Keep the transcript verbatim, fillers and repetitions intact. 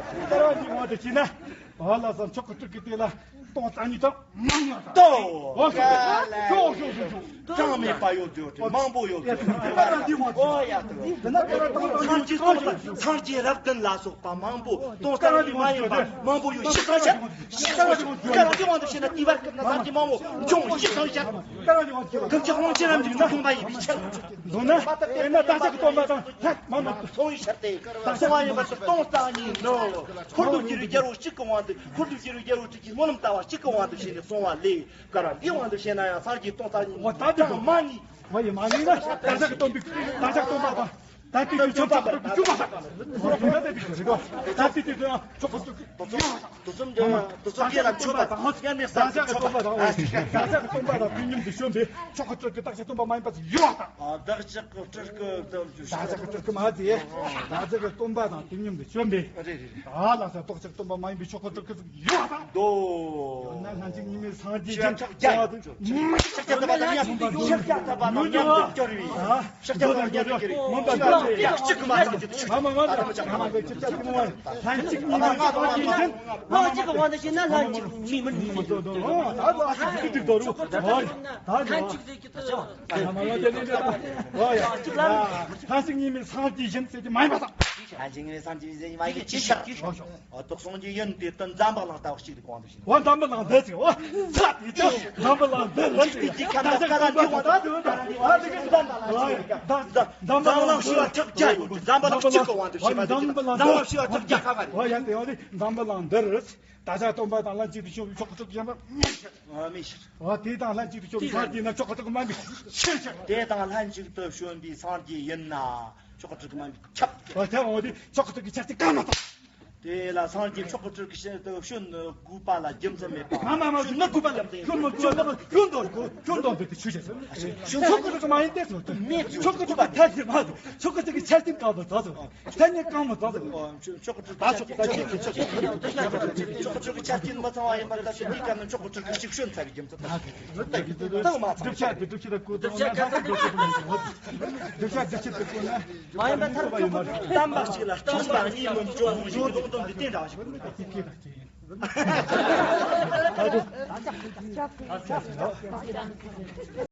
ལྟར་བ་འདི་འོང་དུ་ཕྱིན་ན། ཨ་ལ་ས་མཆོག་གི་སྤྲུལ་སྐུ་དེ་ལ་སྟོང་རྩ་གཉིས་དང་མང་ཡང་དང་། ཏོ། ཨོ་ཤོ་ཤོ་ཤོ་ཤོ། གྲངས་མེད་པ་ཡོད་དེ་མང་པོ་ཡོད་དེ། ཨོ་ཡ། སངས་རྒྱས་སྟོང་རྩ། སངས་རྒྱས་རབ་བདུན་ལ་སོགས་པ་མང་པོ། སྟོང་རྩ་གཉིས་མ་ཡིན་པ་མང་པོ་ཡོད། ཤི་ས་ཆ། ཤི་ས་ཆ་དེ་དབང་དུ་བྱས་ན་དེ་བར་སྐབས་ན་སངས་རྒྱས་མང་པོ་བྱུང་། ཤི་ས་ཆ། སྐབས་ཀྱི་དབང་ཕྱིར་རབ་འབྱུང་ན་མཐོང་བ་ཡིན་པའི་ཕྱིར། མདོར་ན་དེ་ན་བདག་ཅག་གི་སྟོན་པ་དང་ལྷན་མ་མ་སོང་བའི་ཕྱིར་ཏེ། སོང་བ་ཡིན་པར་སྟོང་རྩ་གཉིས་ནོ། འཁོར་དུ་སྐྱེ་རུ་རྒྱལ་པོ་གཅིག་གི་དབང་དུ། འཁོར་དུ་སྐྱེ་རུ་རྒྱལ་པོ་གཅིག་གི་སྨོན་ལམ་ལྟ་བ་གཅིག་གི་དབང་དུ་བྱས་ནས་སོང་བ་ལས། སྐབས་ར་འདིའི་དབང་དུ་བྱས་ན་ཡང་སངས་རྒྱས་སྟོང་རྩ་གཉིས། འོ་ད་འདི་ད་མ་ནི། བ་ཡི་མ་ནི་ན་བདག་ཅག་གི་སྟོན་པའི་བདག་ཅག་སྟོན་པ་དང་། ད་ལྟའི་དུས་ཆོག་ཆོག་ཆོག་མ་ད་ད་ལྟའི་དུས་དུས་ཆོག་ཆོག་དུས་ཚོད་ཀྱི་ལ་མཆོད་པ་དང་ཧོ་ཡ་ནི་ས་ཆ་གི་སྟོན་པ་དང་ས་ཆ་གི་སྟོན་པ་དང་དུས་མཉམ་དུ་བྱོན་པའི་མཆོག་གི་སྤྲུལ་སྐུ་བདག་ཅག་སྟོན་པ་མ་ཡིན་པ་ཡོད་དང་། བདག་ཅག་གི་སྤྲུལ་སྐུ་བདག་ཅག་གི་སྤྲུལ་སྐུ་མ་དེ་བདག་ཅག་གི་སྟོན་པ་དང་དུས་མཉམ་དུ་བྱོན་པའི། ཨ་ལ་ས་བདག་ཅག་སྟོན་པ་མ་ཡིན་པའི་མཆོག་གི་སྤྲུལ་སྐུ་ཡོད་དང་། དོ། ཡོད་ན་ལྷན་ཅིག་གཉིས་མེད་སངས་རྒྱས་ཀྱི་ཤཱཀྱ་ཐུབ་པ་དང་མཉམ་དུ་ཤཱཀྱ་ཐུབ་པ་དང་མཉམ་དུ་སྐྱོར་བའི། ཤཱཀྱ་ཐུབ་པ་དང་མཉམ་དུ་སྐྱོར་བའི། མངོན་པ་མངོན་པ་གཅིག་གི་མ་ཐག་ཅིག་ཏུ་ཆུད། ལྷན་ཅིག་གཉིས་མེད་སངས་རྒྱས་ཀྱི་ལྷན་ཅིག་གི་དབང་དུ་བྱས་ན་ལྷན་ཅིག་གཉིས་མེད་སངས་རྒྱས་ཀྱི་ད་ལྟ་ཨ་ཅིག་ཏུ་འགྲོ་རུ། ད་ལྷན་ཅིག་ཟེར་གྱི་ད་ལྟ་ཨ་ཅིག་ལ་ལྷན་ཅིག་གཉིས་མེད་སངས་རྒྱས་ཡིན་ཟེར་གྱི་མ་ཡིན་པ་དང་། ལྷན་ཅིག་གཉིས་མེད་སངས་རྒྱས་ཡིན་ཟེར་གྱི་མ་ཡིན་པ་ཅི་ཤར། ཨ་ཏོག་སངས་རྒྱས་ཡིན་དེ་ལྟར་འཛམ་བུ་གླིང་ལྟ་བུ་གཅིག་རིག་དབང་དུ་བྱས། འོ་འཛམ་བུ་གླིང་འདི་ཚིག་འོ་ཚ་དེ་ཚོ་འཛམ་བུ་གླིང་འདི་རིག་དེ་ཁ་འདི་ཁ་འདི་འོ་ད་འདི་འོ་འདི་འཛམ་བུ་གླིང་ད་འཛམ་བུ་གླིང་ཤི་བ་ཁྲག་བརྒྱ་ཡོད། འཛམ་བུ་གླིང་གཅིག་གི་དབང་དུ་བྱས་པ་འཛམ་བུ་གླིང་འཛམ་བུ་ཤི་བ་ཁྲག་བརྒྱ་ཁ་བ་རེད། འོ་ཡ་དེ་འོ་དེ་འཛམ་བུ་གླིང་འདི་རིག་ད་ཆ་སྟོན་པ་དང་ལྷན་ཅིག་ཏུ་བྱུང་བའི་མཆོག་གི་སྤྲུལ་སྐུ་གཞན་པ་མེད་ཕྱིར། ཨ་མེད་ཕྱིར། འོ་དེ་དང་ལྷན་ཅིག་ཏུ་བྱུང་བའི་སངས་རྒྱས་ན་མཆོག་གི་སྤྲུལ་སྐུ་མ་ཡིན་པའི་ཕྱིར་ཕྱིར། དེ་དང་ལྷན་ཅིག་ཏུ་བྱོན་པའི་སངས་རྒྱས་ཡིན་ན་མཆོག་གི་སྤྲུལ་སྐུ་མ་ཡིན་པའི་ཁྱབ། འོ་དེ་འོ་དེ་མཆོག་གི་སྤྲུལ་སྐུ་ཆ་རྐྱེན་གང་མ་དང་། དེ་ལ་སངས་རྒྱས་མཆོག་གི་སྤྲུལ་སྐུ་ཞིག་ཏུ་བྱོན་དགོས་པ་ལ་རྒྱུ་མཚན་མེད་པ། མ་མ་མ་བྱོན་ན་དགོས་པ་ལ་བྱོན་མི་བྱོན་ན་བྱོན་དོ་དགོས་བྱོན་དོ་འདི་དེ་ཆོས་ཅན། མཆོག་གི་སྤྲུལ་སྐུ་མ་ཡིན་ཏེ་ཚོ་དེ་མེད། མཆོག་གི་སྤྲུལ་སྐུ་ཐ་ཞིག་མ་དང་མཆོག་གི་སྤྲུལ་སྐུ་ཆ་རྐྱེན་གང་མ་དང་ཚོ། ཆ་རྐྱེན་གང་མ་དག་ཟེར། མཆོག་གི་སྤྲུལ་སྐུ་ཆ་རྐྱེན་མི་ཚང་བ་ཡིན་པར་ལྟ་ཞིག་འདི་སྐབས་ན་མཆོག་གི་སྤྲུལ་སྐུ་ཞིག་བྱོན་ཚར་བའི་རྒྱུ་མཚན་ད་ཞིག་ད་མ་ཚང་བ། སྒྲུབ་བྱ་དེ་སྒྲུབ་བྱེད་དང་བཀོད་དང་ན་ཚང་སྒྲུབ་བྱེད་དང་སྒྲུབ་བྱ་སྒྲུབ་བྱེད་དུ་བཀོད་ན། མ་ཡིན་པར་ཐར་ཐུབ་པ་ཡིན་པར། བསྟན་པ་གཅིག་ལ་སྟོང་པ་གཉིས་མིན་སྐྱོ་བོ་ཞིག་ལུང་དོན་འདི་བསྟན་འདྲ་བ་ཞིག་དགོས་མེད་ད། ད་དུ།